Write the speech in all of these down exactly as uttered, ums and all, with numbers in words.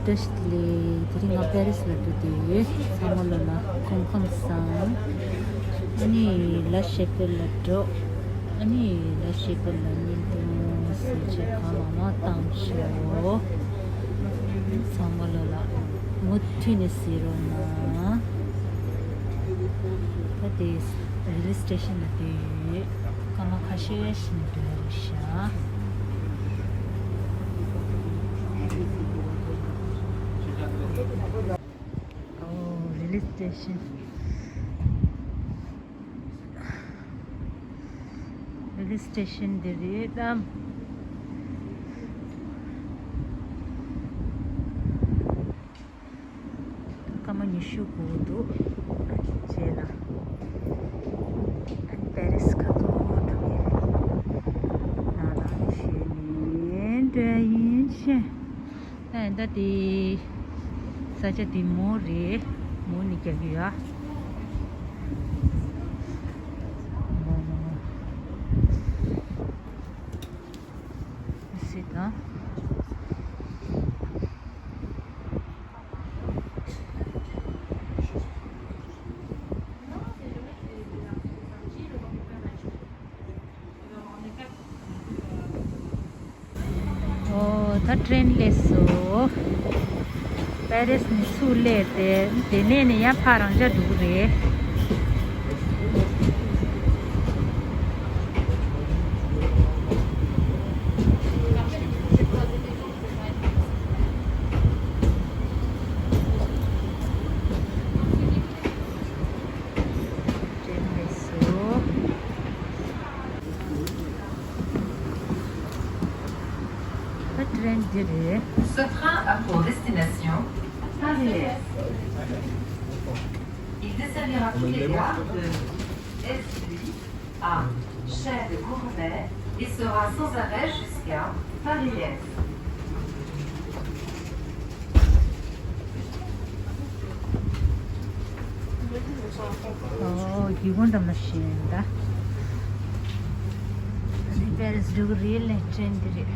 བཀྲ་ཤིས་བདེ་ལེགས། དེ་རིང་ང་པེ་རིས་ལ་འགྲོ་དུས་ཚང་མ་ལོ་ལ་སྐུ་ཁམས་བཟང་། ཨ་ནི་ལ་ཤེ་པེལ་ལ་འགྲོ། ཨ་ནི་ལ་ཤེ་པེལ་ལ་བརྙན་ཐུང་གཟིགས་བྱས་གང་མང་མང་བཏང་ཤོག་ཚང་མ་ལོ་ལ་མུ་མཐུད་ནས་གཟིགས་རོགས་གནང་། ད་དེ་རེ་ལི་སི་ཊེ་ཤན་ལ་བསྡད་ཡོད། སྐར་མ་ཁ་ཤས་ཤིག་འགྲོ་ཡ་རེད་ཤག་ཨོ། རེ་ལི་སི་ཊེ་ཤན། རེ་ལི་སི་ཊེ་ཤན་འདི་རེད་དམ། སྐར་མ་ཉི་ཤུ་འགོར་འདུག་རྗེས་ལ་ཨ་ནི་པེ་རིས་ཁ་ཐོག་འགྲོ་གི་རེད། ནང་ལ་ཞོན་ནས་འགྲོ་ཡིན་ཤེས། ཨ་ད་དེ་ས་ཆ་དེ་མོ་རེད། མོ་ནི་རྒྱག་གི་ཡོད། མོ་མོ་སི་དང་། ཨོ། ད་ཊེ་རེན་སླེབས་སོང་། པེ་རིས་ནས་ཚུར་སླེབས་ཏེ་དེ་ནས་ནི་ཡང་ཕར་རང་འཇགས་འགྲོ་གི་རེད། ཊེ་རེན་སླེབས་སོང་། ད་ཊེ་རེན་འདི་རེད། Ce train a pour destination Paris-Est. Il desservira toutes les gares de S huit à Chelles-Gournay et sera sans arrêt jusqu'à Paris-Est. ཨོ། སྒེའུ་ཁུང་འགྲམ་ལ་ཞོན་ད། པེ་རིས་འགྲོ་གི་རེད་ལེ། ཊེ་རེན་འདི་རེད།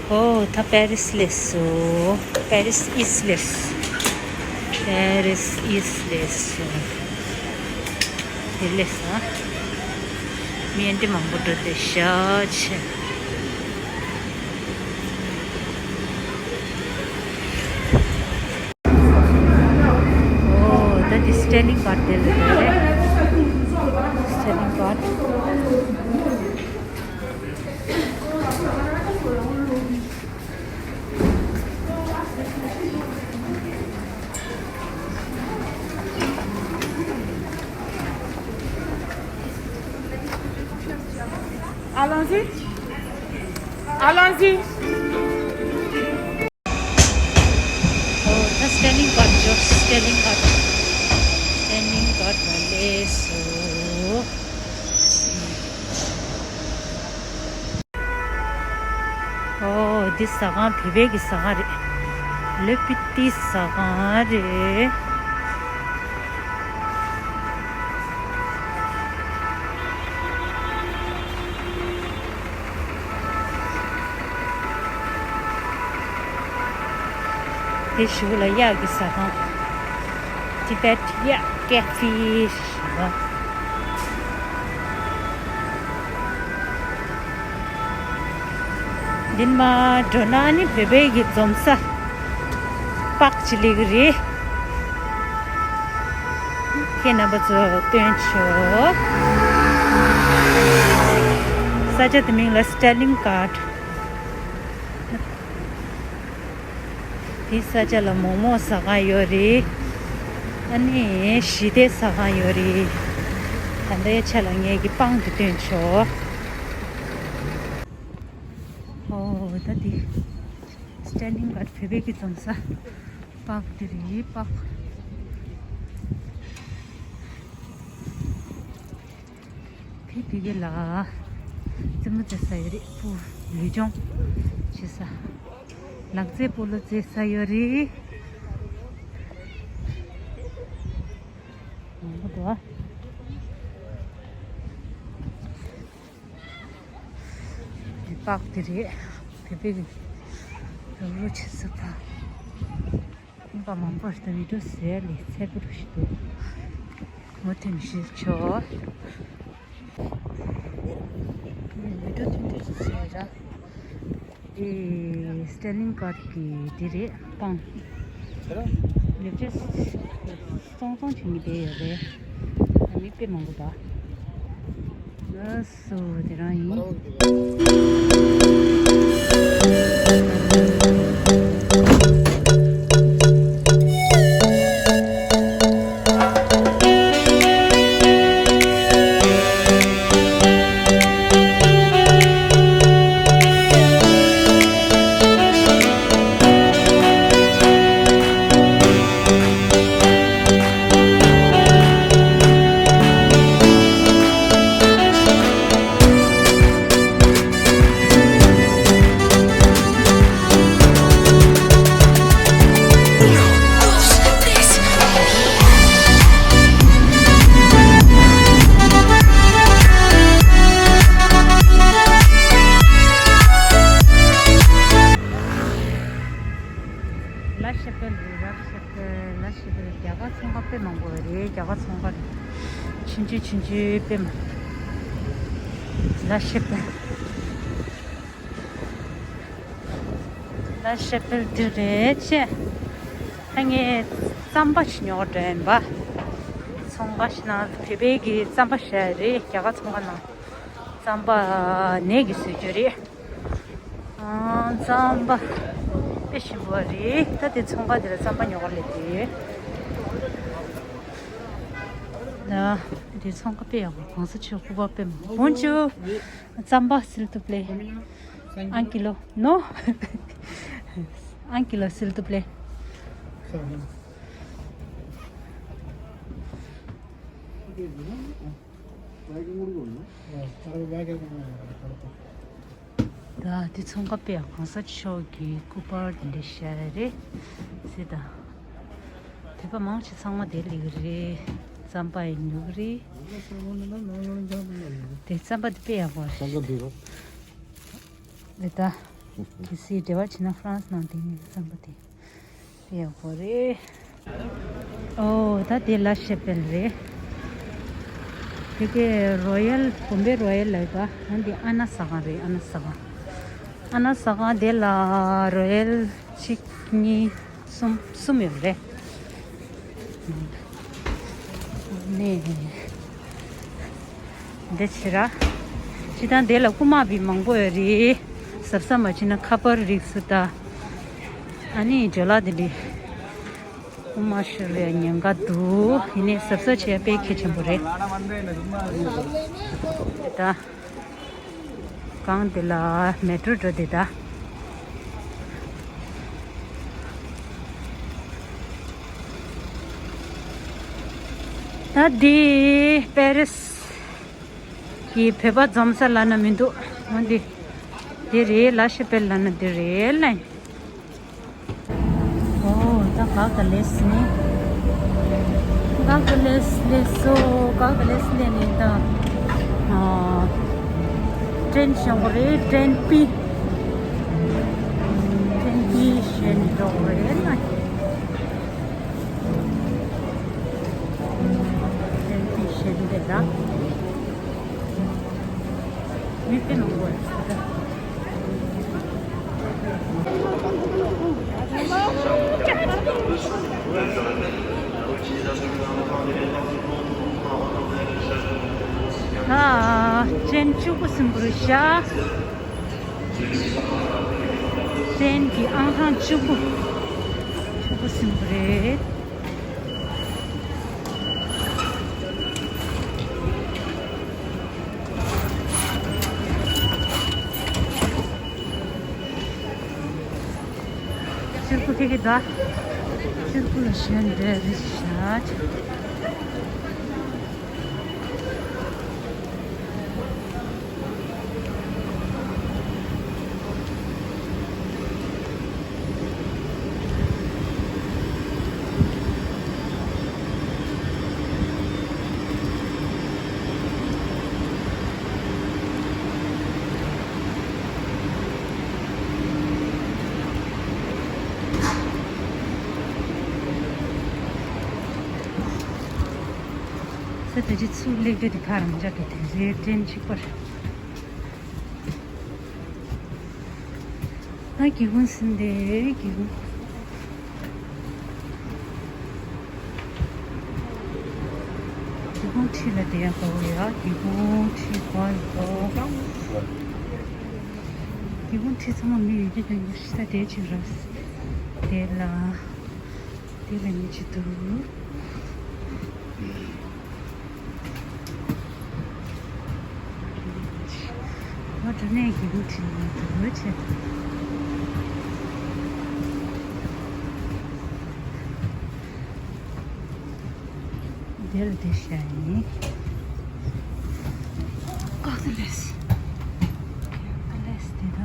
ཨོ། ད་པེ་རིས་སླེབས་སོང་། པེ་རིས་ཨིསཊ་སླེབས་སོང་། པེ་རིས་ཨིསཊ་སླེབས་སོང་། དེ་སླེབས་སོང་། མི་འདི་མང་པོ་འགྲོ་བསྡད་ཤག་ཨོ། ད་འདི་སི་ཊེན་ཌིང་གཱཌ་དེ་ལ་རེད། སི་ཊེན་ཌིང་གཱཌ། Allons-y. Allons-y. ཨོ། ད་སི་ཊེན་ཌིང་གཱཌ་འབྱོར། སི་ཊེན་ཌིང་གཱཌ། སི་ཊེན་ཌིང་གཱཌ་ལ་སླེབས་སོང་། ཨོ། འདི་ཟ་ཁང་བོད་པའི་གི་ཟ་ཁང་རེད། ལེ་པི་ཏི་ཟ་ཁང་རེད། དེ་གཞུག་ལ་གཡག་གི་ཟ་ཁང་། Tibet Yak Cafe ཞེས་པ། འདི་མར་འགྲོ་ན་ནི་བོད་པའི་གི་འཛོམས་ས་པར་ཅིག་སླེབས་ཀྱི་རེད། ཁྱེད་རྣམ་པ་ཚོ་སྟོན་ཆོག་ས་ཆ་དེ་མིང་ལ་སི་ཊ་ལིན་གྷར། དེ་ས་ཆ་ལ་མོག་མོག་ཟ་ཁང་ཡོད་རེད། ཨ་ནི་ཞི་བདེ་ཟ་ཁང་ཡོད་རེད། ད་ལྟའི་ཆ་ལ་ངས་ཀྱི་པང་དེ་སྟོན་ཆོག་ཨོ་ད་དེ་སི་ཊ་ལིན་གྷར་བོད་པའི་གི་འཛོམས་ས་པག་དེ་རེད་པག་དེ་དེ་ག་ལ་རྩེད་མོ་རྩེ་ས་ཡོད་རེད། སྤུ་ལུས་སྦྱོང་བྱེད་ས། ལག་རྩེད་སྤོ་ལོ་རྩེ་ས་ཡོད་རེད། མང་པོ་འདུག་ཨ། འདི་པག་དེ་རེད། བོད་པའི་གི་རོགས་རོགས་བྱེད་ས་པ། ཀུན་དགའ་མང་པོ་ཞིག་དང་བི་ཌིའོ་ཟེར་ལས་ཚད་པོ་རུ་ཞིག་འདུག་མུ་མཐུད་ནས་ཞུས་ཆོག་བི་ཌིའོ་ཐུང་ཐུང་ཞིག་བཟོས་ར། ཨེ་སི་ཊ་ལིན་གྷར་གི་འདི་རེད་པང་། ལེབ་ཅེས་སོང་སོང་བྱེད་ཀྱི་བསྡད་ཡོད་རེད། མི་དཔེ་མང་པོ་འདུག་ལགས་སོ་དེ་རང་ཡིན། ལ་ཤ་པེལ་རེད། ལ་ཤ་པེལ། ལ་ཤ་པེལ། རྒྱ་གར་ཚོང་ཁང་དཔེ་མང་པོ་རེད། རྒྱ་གར་ཚོང་ཁང་རེད། ཆུང་ཆུང་ཆུང་ཆུང་དཔེ་མང་། ལ་ཤ་པེལ། ལ་ཤ་པེལ་འདི་རེད་ཅེ། ད་ངས་རྩམ་པ་ཞིག་ཉོ་འགྲོ་ཡིན་པ། ཚོང་ཁང་ཞིག་ནང་བོད་པའི་གི་རྩམ་པ་བཞག་རེད། རྒྱ་གར་ཚོང་ཁང་ནང་རྩམ་པ་ནས་ཀྱི་བཟོས་རྒྱུ་རེད། ཨང་རྩམ་པ་དཔེ་ཞིམ་པོ་རེད། ད་དེ་ཚོང་ཁང་དེ་ལ་རྩམ་པ་ཉོ་གར་སླེབས་ཡོད། ད་དེ་ཚོང་ཁང་དཔེ་ཡག་པོ། གོང་ས་མཆོག་སྐུ་པར་དཔེ་མང་པོ། Bonjour. རྩམ་པ་s'il te plaît. Un kilo. Non. Un kilo s'il te plaît. ད་དེ་ཚོང་ཁང་དཔེ་ཡག་གོང་ས་མཆོག་གི་སྐུ་པར་དེ་འདྲ་བཞག་རེད་ཟེར། ད་བོད་པ་མང་ཆེ་ཚང་མ་དེ་སླེབས་ཀྱི་རེད། རྩམ་པ་ཡང་ཉོ་གི་རེད། དེ་རྩམ་པ་དེ་དཔེ་ཡག་པོ་རེད། དེ་ད་གལ་སྲིད་འབྲེལ་བ་བྱས་ན་ཧྥ་རན་སི་ནང་དེ་ནས་རྩམ་པ་དེ་དཔེ་ཡག་པོ་རེད། ཨོ་ད་དེ་ལ་ཤ་པེལ་རེད། དེ་གའི་རོ་ཡལ། བོམ་བེ་རོ་ཡལ་ལབ་པ། ཨ་འདི་ཨ་ན་ཟ་ཁང་རེད། ཨ་ན་ཟ་ཁང་། ཨ་ན་ཟ་ཁང་དེ་ལ་རོ་ཡལ་གཅིག་གཉིས་གསུམ། གསུམ་ཡོད་རེད། ནས་འདི་ཕྱི་ར། ཕྱི་དང་དེ་ལ་རྐུ་མ་བི་མང་པོ་ཡོད་རེད། གཟབ་གཟབ་མ་བྱས་ན་ཁ་པར་རིགས་སུ་ད། ཨ་ནི་ཇོ་ལ་དེ་འདྲི། རྐུ་མ་ཤོར་བའི་ཉེན་ཁ་འདུག་ཡིན་ནའི་གཟབ་གཟབ་བྱེད་ཡ་དཔེ་གལ་ཆེན་པོ་རེད། དེ་ད། སྒང་དེ་ལ་མེ་ཊོ་འགྲོ་དེ་ད། ད་འདི་པེ་རིས་ཀྱི་བོད་པ་འཛོམས་ས་ལབ་ན་མི་འདུག་འོ་འདི། འདི་རེད། ལ་ཤ་པེལ་ལབ་ན་འདི་རེད་ལ། ཨོ་ད་ག་ག་ལེས་ནི། ག་ག་ལེས་ལེས་སོ། ག་ག་ལེས་ལེས་ནི་ད། ཨ་ཏྲེན་ཤོང་གི་རེད། ཏྲེན་པི། ཏྲེན་པི་ཞོན་འགྲོ་གི་རེད་ལ། ཏྲེན་པི་ཞོན་འདི་ལ། མི་དཔེ་མང་པོ་ཡོད་ས་རེད། ཨ། ཅན་བཅུ་དགུ་ཟིན་པོ་རེད་ཤག་ཅན་གྱི་ཨང་གྲངས་བཅུ་དགུ། བཅུ་དགུ་ཟིན་པོ་རེད། ཤིར་ཕུ་ཁེ་ཁེ་ད། ཤིར་ཕུ་ལ་ཞོན་འདྲ་རེད་ཤག་ས་ད་ཅི་ཚུར་སླེབས་རྒྱུ་དེ་ཕ་རང་འཇགས་ཀྱི་དེ་རེད། ཏྲེན་གཅིག་པ་རེད། ད་སྒེའུ་ཁུང་ཟིན་ཏེ་སྒེའུ་ཁུང་། སྒེའུ་ཁུང་འཁྲིས་ལ་བསྡད་ཡག་དགའ་བོ་ཡ། སྒེའུ་ཁུང་འཁྲིས་དགའ་ཡོད་དོ། སྒེའུ་ཁུང་འཁྲིས་ཚང་མ་མི་ཡོད་ཀྱི་དོན་གྱི་ཤི་ས་དེ་ཅིག་རེད། དེ་ལ་དེ་ལ་མི་ཅིག་འདུག་ང་དྲ་ནས་ཡིན་དྲི་ཡིན་དུ་བྱེད། དེར་དེ་བྱ་ཡིན། ཨ་ཏི་ལེས། ཨ་ཏི་ལེས་དེ་ད།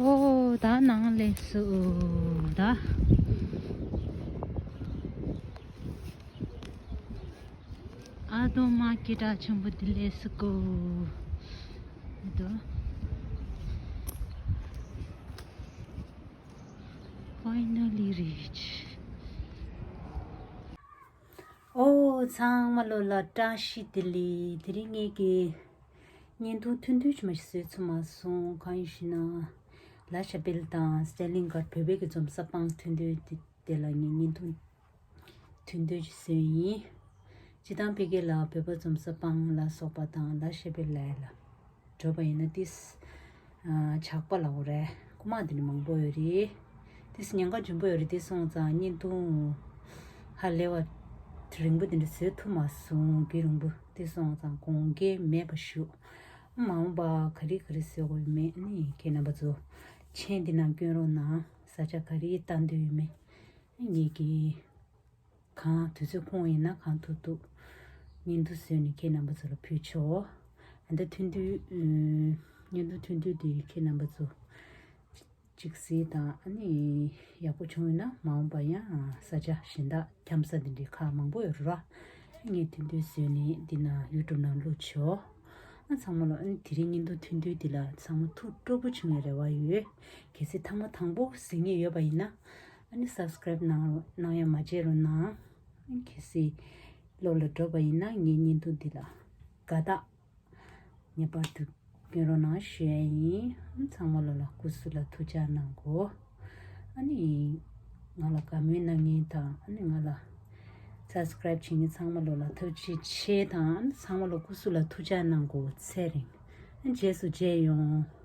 ཨོ་ད་ནང་སླེབས་སོང་ད། ཨ་དོ་མ་སྐད་གྲགས་ཆེན་པོ་འདི་སླེབས་སོང་གོ། ཨ་དོ། Finally reach. ཨོ་ཚང་མ་ལོ་ལ་བཀྲ་ཤིས་བདེ་ལེགས། དེ་རིང་ངེད་ཀྱི་བརྙན་ཐུང་ཐུང་ཐུང་ཅིག་མ་ཞིག་བཟོས་ཚར་མ་སོང་། གང་ཡིན་ཞུས་ན། ལ་ཤ་པེལ་དང་སི་ཏེ་ལིན་གྷར་བོད་པའི་གི་འཛོམས་ས་སྤང་ཐུང་ཐུང་དེ་དེ་ལ་ངས་བརྙན་ཐུང་ཐུང་ཐུང་ཅིག་བཟོས་ཡིན། སྤྱི་བཏང་ཕ་གི་ལ་བོད་པ་འཛོམས་ས་སྤང་ལ་སོགས་པ་དང་ལ་ཤ་པེལ་ལ་ཡ་ལ། འགྲོ་བ་ཡིན་ན་ཏིས། ཨ། ཇག་པ་ལ་འོ་རེད། རྐུ་མ་དེ་འདྲ་མང་པོ་ཡོད་རེད། ཏིས་ཉེན་ཁ་ཆེན་པོ་ཡོད་རེད། དེ་སོང་ཙང་བརྙན་ཐུང་ཧ་ལས་པ་རིང་པོ་དེ་འདྲ་བཟོས་ཐུབ་མ་སོང་། རྒྱུན་རིང་པོ། དེ་སོང་ཙང་དགོངས་འགལ་མེད་པ་ཞུ། མ་འོངས་པ་ག་རེ་ག་རེ་བཟོ་དགོས་མེད་ནི་ཁྱེད་རྣམ་པ་ཚོ་མཆན་འདི་ནང་བསྐྱོན་རོགས་གནང་། ས་ཆ་ག་རེ་ལྟ་འདོད་ཡོད་མེད་ངེད་ཀྱིས། གང་དུས་ཚོད་ཁོང་ཡིན་ན་གང་ཐུབ་ཐུབ་བརྙན་ཐུང་བཟོས་ནས་ཁྱེད་རྣམ་པ་ཚོ་ལ་ཕུལ་ཆོག་ཨ་ད་ཐུང་ཐུང་། བརྙན་ཐུང་ཐུང་ཐུང་དེ་ཁྱེད་རྣམ་པ་ཚོ་གཅིག་གཟིགས་དང་། ཨ་ནི་ཡག་པོ་བྱུང་ཡོད་ན་མ་འོངས་པ་ཡང་ས་ཆ་གཞན་དག་འཁྱམ་ས་འདི་འདྲའི་ཁག་མང་པོ་ཡོད་རེད་ར། ངས་ཐུང་ཐུང་བཟོས་ནས་འདི་ན་ཡུ་ཊུབ་ནང་བླུགས་ཆོག་ཚང་མ་ལོ་ཨ་ནི་དེ་རིང་བརྙན་ཐུང་ཐུང་ཐུང་འདི་ལ་ཚང་མ་ཐུགས་སྤྲོ་པོ་བྱུང་བའི་རེ་བ་ཡོད། གལ་སྲིད་ཐེངས་མ་དང་པོ་གཟིགས་མཁན་ཡོད་པ་ཡིན་ན་ཨ་ནི་སབ་སི་ཀ་རེབ་གནང་གནང་ཡ་མ་བརྗེད་རོགས་གནང་། གལ་སྲིད་བློ་ལ་འགྲོ་བ་ཡིན་ན་ངའི་བརྙན་ཐུང་འདི་ལ་དགའ་རྟགས་ངེས་པར་དུ་སྐྱོན་རོགས་གནང་ཞུ་ཡ་ཡིན། ཚང་མ་ལོ་ལ་སྐུ་གཟུགས་ལ་ཐུགས་ཅག་གནང་གོ། ཨ་ནི་ང་ལ་དགའ་མོས་གནང་མཁན་དང་ཨ་ནི་ང་ལ་སབ་སི་ཀ་རེབ་བྱེད་མཁན་ཚང་མ་ལོ་ལ་ཐུགས་རྗེ་ཆེ་དང་ཨ་ནི་ཚང་མ་ལོ་སྐུ་གཟུགས་ལ་ཐུགས་ཅག་གནང་གོ། ཚེ་རིང་། ཨ་ནི་རྗེས་སུ་མཇལ་ཡོང་།